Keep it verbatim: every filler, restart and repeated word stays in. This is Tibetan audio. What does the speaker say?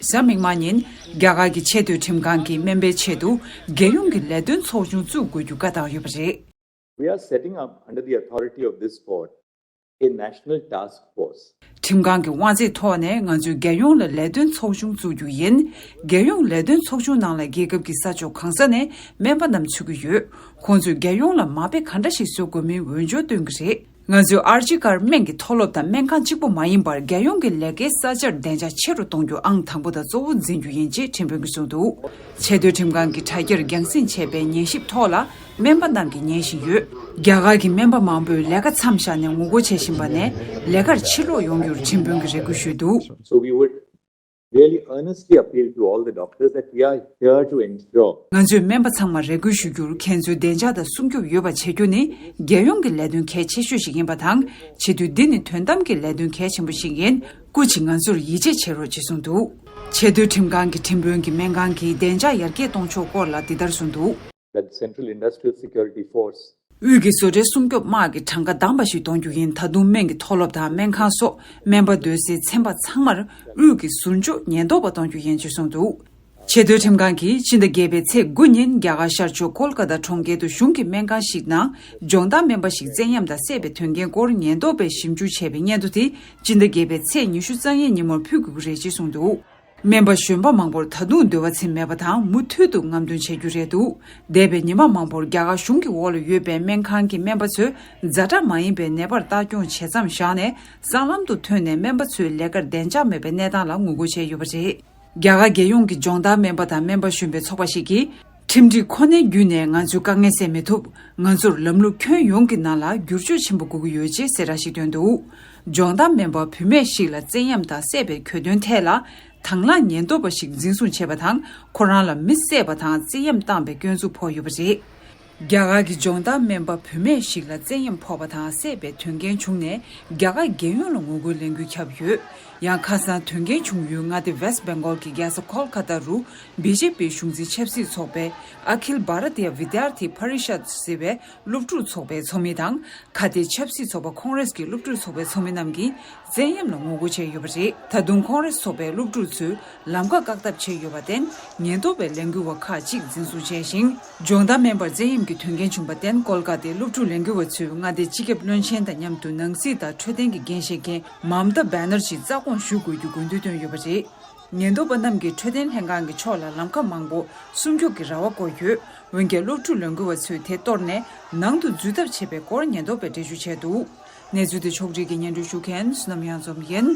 གཟའ་མིག་དམར་ཉིན་རྒྱ་གར་གྱི་ཆེས་མཐོའི་ཁྲིམས་ཁང་གིས་སྨན་པའི་ཆེད་དུ་རྒྱལ་ཡོངས་ཀྱི་ལས་དོན་ཚོགས་ཆུང་བཙུགས་དགོས་རྒྱུ་བཀའ་བཏང་ཡོད་པ་རེད། We are setting up under the authority of this court a national task force. ཁྲིམས་ཁང་གི་དབང་ཚད་ཐོག་ནས་ང་ཚོས་རྒྱལ་ཡོངས་ལ་ལས་དོན་ཚོགས་ཆུང་བཙུགས་རྒྱུ་ཡིན། རྒྱལ་ཡོངས་ལས་དོན་ཚོགས་ཆུང་ནང་ལ་རྒྱལ་ཁབ་ཀྱི་ས་ཕྱོགས་གང་ས་ནས་སྨན་པ་རྣམས་ཚུད་ཀྱི་ཡོད། ཁོང་ཚོས་རྒྱལ་ཡོངས་ལ་མ་དཔེ་ག་འདྲ་ཞིག་བཟོ་དགོས་མིན་འོས་སྦྱོར་སྟོན་གྱི་རེད། ང་ཚོས་ཨར་ཇི་ཀར་སྨན་གྱི་མཐོ་སློབ་དང་སྨན་ཁང་གཅིག་པུ་མ་ཡིན་པར་རྒྱལ་ཡོངས་ཀྱི་ལས་ཀའི་ས་ཆར་བདེ་འཇགས་ཆེ་རུ་གཏོང་རྒྱུ་ཨང་དང་པོ་དང་གཙོ་བོ་འཛིན་རྒྱུ་ཡིན་ཅེས་ཁྲིམས་དཔོན་གྱིས་གསུངས་འདུག་ཆེས་མཐོའི་ཁྲིམས་ཁང་གིས་དྲ་རྒྱར་རྒྱང་སྲིང་བྱས་པའི་ཉན་ཞིབ་ཐོག་ལ་སྨན་པ་རྣམས་ཀྱིས་ཉན་བཞིན་ཡོད། རྒྱ་གར་གྱི་སྨན་པ་མང་པོས་ལས་ཀ་མཚམས་བཞག་ནས་ངོ་རྒོལ་བྱེད་བཞིན་པ་ནས་ལས་ཀར་ཕྱིར་ལོག་ཡོང་རྒྱུར་ཁྲིམས་དཔོན་གྱིས་རེ་སྐུལ་ཞུས་འདུག So we would really earnestly appeal to all the doctors that we are here to ensure. ང་ཚོས་སྨན་པ་ཚང་མར་རེ་སྐུལ་ཞུ་རྒྱུར། ཁྱེད་ཚོའི་བདེ་འཇགས་དང་སྲུང་སྐྱོབ་ཡོད་པ་བྱེད་རྒྱུ་ནི་རྒྱལ་ཡོངས་ཀྱི་ལས་དོན་གལ་ཆེ་ཤོས་ཤིག་ཡིན་པ་དང་། བྱེད་དུས་འདི་ནི་དོན་དམ་གྱི་ལས་དོན་གལ་ཆེན་པོ་ཞིག་ཡིན། སྐུ་མཁྱེན་ང་ཚོར་ཡིད་ཆེས་བྱེད་རོགས་ཅེས་གསུངས་འདུག་ཆེས་མཐོའི་ཁྲིམས་ཁང་གི་ཁྲིམས་དཔོན་གྱིས་སྨན་ཁང་གིས་བདེ་འཇགས་ཡར་རྒྱས་གཏོང་ཕྱོགས་སྐོར་ལ་འདི་ལྟར་གསུངས་འདུག That the Central Industrial Security Force དབུས་ཀྱི་བཟོ་གྲྭའི་སྲུང་སྐྱོབ་དམག་གི་གྲངས་ཀ་འདང་བ་ཞིག་གཏོང་རྒྱུ་ཡིན། ད་དུང་སྨན་གྱི་མཐོ་སློབ་དང་སྨན་ཁང་སོགས་སྨན་པ་སྡོད་སའི་ཚན་པ་ཚང་མར་དབུས་ཀྱི་ཟུར་འཇོག་ཉེན་རྟོག་པ་གཏོང་རྒྱུ་ཡིན་ཅེས་གསུངས་འདུག་ཆེས་མཐོའི་ཁྲིམས་ཁང་གིས་སྤྱི་ཟླ་བརྒྱད་པའི་ཚེས་དགུ་ཉིན་རྒྱ་གར་ཤར་ཕྱོགས་ཀོལ་ཀ་ཏ་གྲོང་ཁྱེར་དུ་གཞུང་གི་སྨན་ཁང་ཞིག་ནང་སྦྱོང་བརྡར་སྨན་པ་ཞིག་བཙན་གཡེམ་དང་བསད་པའི་དོན་རྐྱེན་སྐོར་ཉེན་རྟོག་པས་ཞིབ་འཇུག་བྱས་པའི་སྙན་ཐོ་དེ་སྤྱི་ཟླ་བརྒྱད་པའི་ཚེས་ཉི་ཤུ་རྩ་ལྔའི་ཉིན་མོར་ཕུལ་དགོས་ཀྱི་རེད་ཅེས་གསུངས་འདུག་སྨན་པ་གཞོན་པ་མང་པོར་ད་དུང་འདོད་པ་ཚིམ་མེད་པ་དང་མུ་མཐུད་དུ་རྔམ་སྟོན་བྱེད་རྒྱུ་རེད་འདུག་འདས་པའི་ཉི་མ་མང་པོར་རྒྱ་གར་གཞུང་གི་འོག་ལ་ཡོད་པའི་སྨན་ཁང་གི་སྨན་པ་ཚོས་ཛ་དྲག་མ་ཡིན་པའི་ནད་པར་ལྟ་སྐྱོང་བྱེད་མཚམས་བཞག་ནས་སྲང་ལམ་དུ་ཐོན་ནས་སྨན་པ་ཚོའི་ལས་ཀར་བདེ་འཇགས་མེད་པའི་གནས་སྟངས་ལ་ངོ་རྒོལ་བྱས་ཡོད་པ་རེད། རྒྱ་གར་རྒྱལ་ཡོངས་ཀྱི་སྦྱོང་བརྡར་སྨན་པ་དང་སྨན་པ་གཞོན་པའི་ཚོགས་པ་ཞིག་གིས། ཁྲིམས་སྒྲིག་ཁོ་ནའི་བརྒྱུད་ནས་ང་ཚོས་དཀའ་ངལ་སེལ་མི་ཐུབ། ང་ཚོར་ལམ་ལུགས་ཁྱོན་ཡོངས་ཀྱི་ནང་ལ་བསྒྱུར་བཅོས་ཆེན་པོ་དགོས་ཀྱི་ཡོད་ཅེས་གསལ་བསྒྲགས་ཤིག་བཏོན་འདུག་སྦྱོང་བརྡར་སྨན་པ་བུད་མེད་ཞིག་ལ་བཙན་གཡེམ་དང་བསད་པའི་གྱོད་དོན་ཐད་ལ། དང་བླངས་ཉེན་རྟོག་པ་ཞིག་འཛིན་བཟུང་བྱས་པ་དང་། ཁོ་རང་ལ་མི་བསད་པ་དང་བཙན་གཡེམ་བཏང་པའི་སྐྱོན་འཛུགས་ཕོག་ཡོད་པ་རེད། རྒྱ་གར་གྱི་སྦྱོང་བརྡར་སྨན་པ་བུད་མེད་ཞིག་ལ་བཙན་གཡེམ་ཕོག་པ་དང་བསད་པའི་དོན་རྐྱེན་བྱུང་ནས་རྒྱ་གར་རྒྱལ་ཡོངས་ལ་ངོ་རྒོལ་ལས་འགུལ་ཁྱབ་ཡོད། ཡང་ཁ་སང་དོན་རྐྱེན་བྱུང་ཡུལ་མངའ་སྡེ་West Bengal གྱི་རྒྱལ་ས་ཁོལ་ཁ་ཏ་རུ་བི་ཇེ་པི་གཞུང་འཛིན་ཆབ་སྲིད་ཚོགས་པའི་Akhil Bharatiya Vidyarthi Parishad ཟེར་བའི་སློབ་ཕྲུག་ཚོགས་པའི་ཚོགས་མི་དང་། ཁ་གཏད་ཆབ་སྲིད་ཚོགས་པ་ཁོང་རེས་ཀྱི་སློབ་ཕྲུག་ཚོགས་པའི་ཚོགས་མི་རྣམས་ཀྱིས་བཙན་གཡེམ་ལ་ངོ་རྒོལ་བྱས་ཡོད་པ་རེད། ད་དུང་ཁོང་རེས་ཚོགས་པའི་སློབ་ཕྲུག་ཚོས་ལམ་ཁ་བཀག་ཐབས་བྱས་ཡོད་པར་བརྟེན། ཉེན་རྟོག་པས་ལས་འགུལ་བ་ཁག་ཅིག་འཛིན་བཟུང་བྱས་ཤིང་། སྦྱོང་བརྡར་སྨན་པར་བཙན་གཡེམ་གྱི་དོན་རྐྱེན་བྱུང་བར་བརྟེན། ཀོལ་ཀ་ཏའི་སློབ་ཕྲུག་ལས་འགུལ་བ་ཚོས་མངའ་སྡེའི་སྤྱི་ཁྱབ་བློན་ཆེན་དང་མཉམ་དུ་ནང་སྲིད་དང་འཕྲོད་བསྟེན་གྱི་འགན་བཞེས་མཁན་མམ་ཏཱ་བྷེ་ནར་ཇི་རྩ་དགོངས་ཞུ་དགོས་རྒྱུ་དགོས་འདུན་བཏོན་ཡོད་པ་རེད། ཉེན་རྟོག་པ་རྣམས་ཀྱིས་འཕྲོད་བསྟེན་ལྷན་ཁང་གི་ཕྱོགས་ལ་ལམ་ཁ་མང་པོ་སྲུང་སྐྱོབ་ཀྱི་ར་བ་བསྐོར་ཡོད། འོན་ཀྱང་། སློབ་ཕྲུག་ལས་འགུལ་བ་ཚོས་དེ་གཏོར་ནས་ནང་དུ་འཛུལ་ཐབས་བྱས་པའི་སྐོར་ཉེན་རྟོག་པས་འགྲེལ་བརྗོད་བྱས་འདུག་གནས་ཚུལ་དེ་ཕྱོགས་སྒྲིག་གིས་སྙན་སྒྲོན་ཞུ་མཁན་བསོད་ནམས་གཡང་འཛོམས་ཡིན།